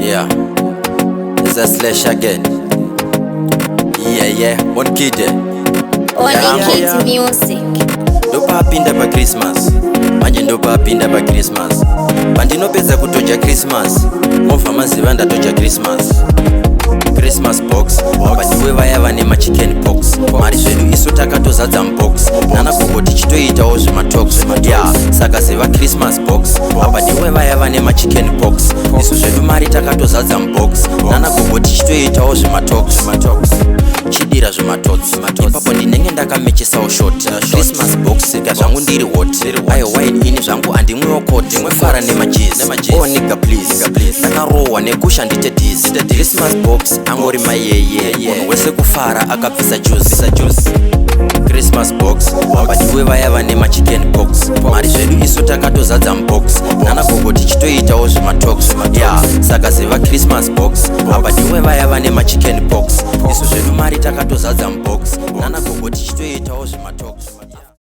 Yeah. It's a slash again. Yeah. One kid. Only Kids Music. Ndopapinda paChristmas manje, ndopapinda paChristmas pandinopedza kutoja Christmas, mobva maziva ndatoja Christmas. Christmas box, vadiwe vaya vane machicken pox. Mari zvedu isu takatozadza mubox, nanagogo tichitoitawo zvematox ya. Saka ziva Christmas box, vadiwe vaya vane machicken pox. Isu zvedu mari takatozadza mubox, nanagogo tichitoitawo zvematox. Chidira zvematots ipapo, ndinenge ndakamechesawo short. Christmas box ka zvangu ndiri hot. Ayo wine ini zvangu handimwiwo kot, fara nemajis. Oh nigga please, ndakarohwa nekusha ndite dis. Christmas box angori mayeye, munhu wese kufara akabvisa juice. Christmas box, vadiwe vaya vane machicken pox. Mari zvedu isu takatozadza mubox, nanagogo tichitoitawo zvematox ya. Saka ziva Christmas box, vadiwe vaya vane machicken pox. Isu zvedu mari takatozadza mubox, nanagogo tichitoitawo zvematox.